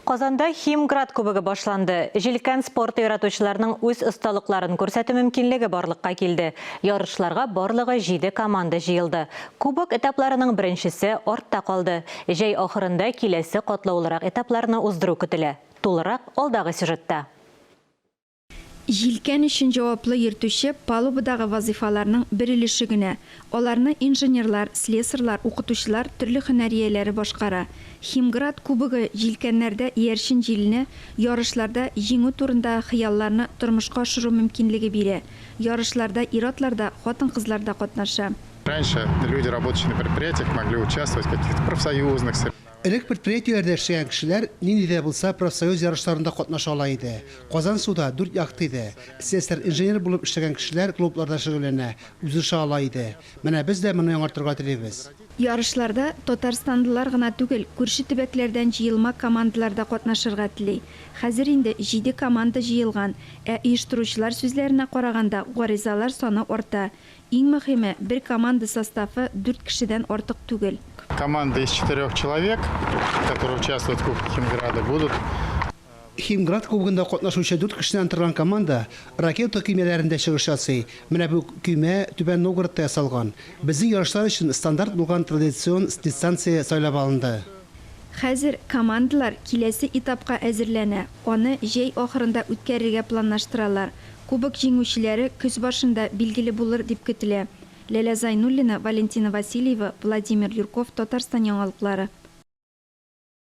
Казанда Химград кубогы башланды. Җилкән спорты яратучыларның үз осталыкларын күрсәтү мөмкинлеге барлыкка килде. Ярышларга барлыгы җиде команда җыелды. Кубок этапларының беренчесе артта калды. Җәй ахырында киләсе катлаулырак этапларны уздыру көтелә. Тулырак алдагы сюжетта. Җилкән өчен җаваплы йөртүче палубадагы вазыйфаларның бер өлеше генә. Аларны инженерлар, слесарьлар, укытучылар, төрле һөнәр ияләре башкара. Химград кубогы җилкәннәрдә иярчен җилне, ярышларда җиңү турындагы хыялларны тормышка ашыру мөмкинлеге бирә. Ярышларда ир-атлар да, хатын-кызлар да катнаша. Раньше люди, работающие на предприятиях, могли участвовать в каких-то профсоюзных соревнованиях. Элек предприятиеләрдә эшләгән кешеләр нинди дә булса профсоюз ярышларында катнаша ала иде. Казансуда дүрт яхта иде. Слесарь-инженер булып эшләгән кешеләр клубларда шөгыльләнә, узыша ала иде. Менә без дә моны яңартырга телибез. Ярышларда татарстанлылар гына түгел, күрше төбәкләрдән җыелма командалар да катнашырга тели. Хәзер инде җиде команда җыелган, ә оештыручылар сүзләренә караганда, гаризалар саны арта. Иң мөһиме, бер команда составы дүрт кешедән артык түгел. Команда из четырех человек, которые участвуют в Кубке Химграда, будут Химград кубогында катнашучы дүрт кешедән торган команда Ракета көймәләрендә чыгыш ясый. Менә бу көймә Түбән Новгородта ясалган. Безнең ярышлар өчен стандарт булган традицион дистанция сайлап алынды. Хәзер командалар киләсе этапка әзерләнә, аны җәй ахырында үткәрергә планлаштыралар. Кубок җиңүчеләре көз башында билгеле булыр дип көтелә. Ләлә Зайнуллина, Валентина Васильева, Владимир Юрков, Татарстан яңалыклары.